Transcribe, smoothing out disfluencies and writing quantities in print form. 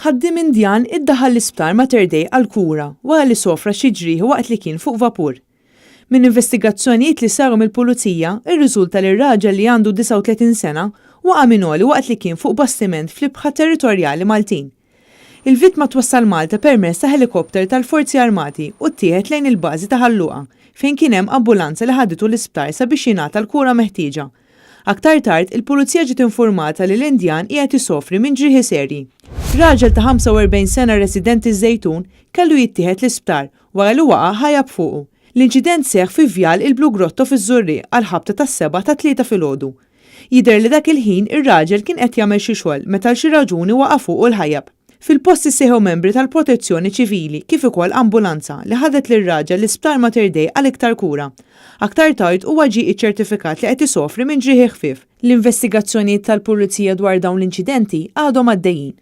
Ħaddiem Indjan iddaħħal l-isptar Mater Dei għall-kura wara li sofra xi ġrieħi waqt li kien fuq vapur. Minn investigazzjonijiet li saru mill-Pulizija, irriżulta li r-raġel li għandu 39 sena waqa' minn għoli waqt li kien fuq bastiment fl-ibħra territorjali Maltin. Il-vittma twassal Malta permezz ta' ħelikopter tal-Forzi Armati u ttieħed lejn il-bażi ta' Ħal Luqa fejn kien hemm ambulanza li ħaditu l-isptar sabiex jingħata l-kura meħtieġa. Aktar tard, il-Pulizija ġiet infurmata li l-Indjan qiegħed isofri minn ġrieħi serji. Raġel ta' 45 sena residenti ż-Żejtun kellu jittieħed l-isptar wara li waqa' ħajab fuqu. L-inċident seħħ fi Vjal il-Blue Grotto fiż-Żurrieq għall-ħabta tas-sebgħa tat-Tlieta filgħodu. Jidher li dak il-ħin ir-raġel kien qed jagħmel xi xogħol meta għal xi raġuni waqa' fuqu l-ħajab. Fil-post isseħħew membri tal-Protezzjoni Ċivili kif ukoll ambulanza li ħadet lir-raġel l-Isptar Mater Dei għal iktar kura. Aktar tard huwa ġie iċċertifikat li qed isofri minn ġrieħi ħfief. L-investigazzjonijiet tal-Pulizija dwar dawn l-inċidenti għadhom għaddejjin.